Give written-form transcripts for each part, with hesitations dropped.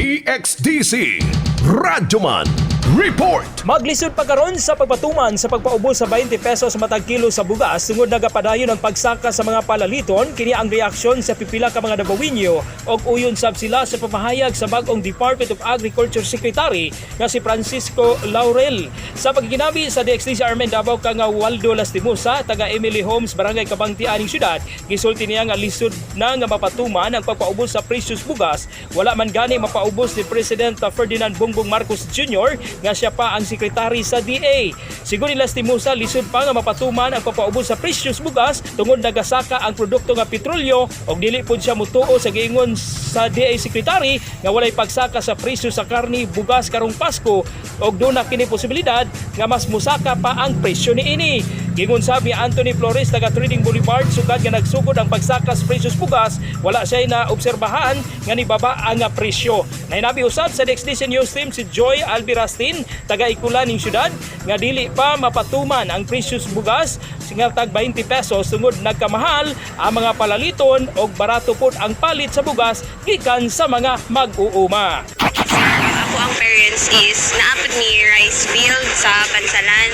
DXDC Radyoman Report. Maglisod pa karon sa pagpatuman sa pagpaubos sa 20 pesos matag kilo sa bugas tungod nagapadayon ang pagsaka sa mga palaliton. Kini ang reaksyon sa pipila ka mga Dabawenyo og uyon sab sila sa pamahayag sa bag-ong Department of Agriculture Secretary nga si Francisco Laurel. Sa pagkinabi sa DXDC Armen Davao kang Waldo Lastimosa, taga Emily Homes, Barangay Kabangti aning syudad, gisulti niya nga lisod na nga mapatuman ang pagpaubos sa presyos bugas. Wala man gani mapaubos ni President Ferdinand Bongbong Marcos Jr. nga siya pa ang sekretary sa DA. Sigon ni Lastimosa, lisod pa nga mapatuman ang pagpaubos sa presyos bugas tungod nagasaka ang produkto nga petrolyo og dili pud siya mutuo sa giingon sa DA secretary nga walay pagsaka sa presyo sa karni, bugas karong Pasko og duna kini posibilidad nga mas musaka pa ang presyo niini. Giingon sabi Anthony Flores, taga Trading Boulevard, sukad nga nagsugod ang pagsaka sa presyo sa bugas, wala siya na obserbahan nga nibaba ang presyo. Nahinabi usab sa DXDC News Team si Joy Albirastin, taga Ikulan ning syudad, nga dili pa mapatuman ang presyo sa bugas singal tag 20 pesos tungod nagkamahal ang mga palaliton og barato pod ang palit sa bugas gikan sa mga mag-uuma. Ako ang parents is naa pod mi rice field sa Bansalan.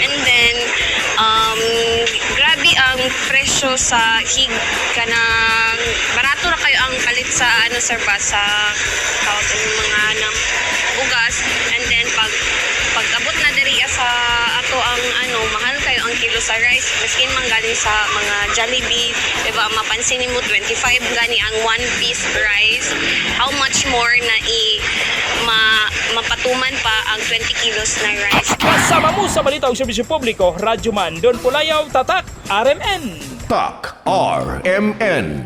And then, grabe ang presyo sa hig kanang barato ra kayo ang palit sa ano, sir, ba sa tawag ng mga ng bugas. And then pag abot na diri sa ato ang ano, mahal kayo ang kilo sa rice maskin man galing sa mga Jollibee, diba? Mapansin nimo, 25 gani ang one piece rice. How much more na i ma, mapatuman pa ang 20 kilos na rice? Kasama mo sa balita og serbisyo publiko, Radyo Man, Don Pulayaw, Tatak, RMN. TAK RMN.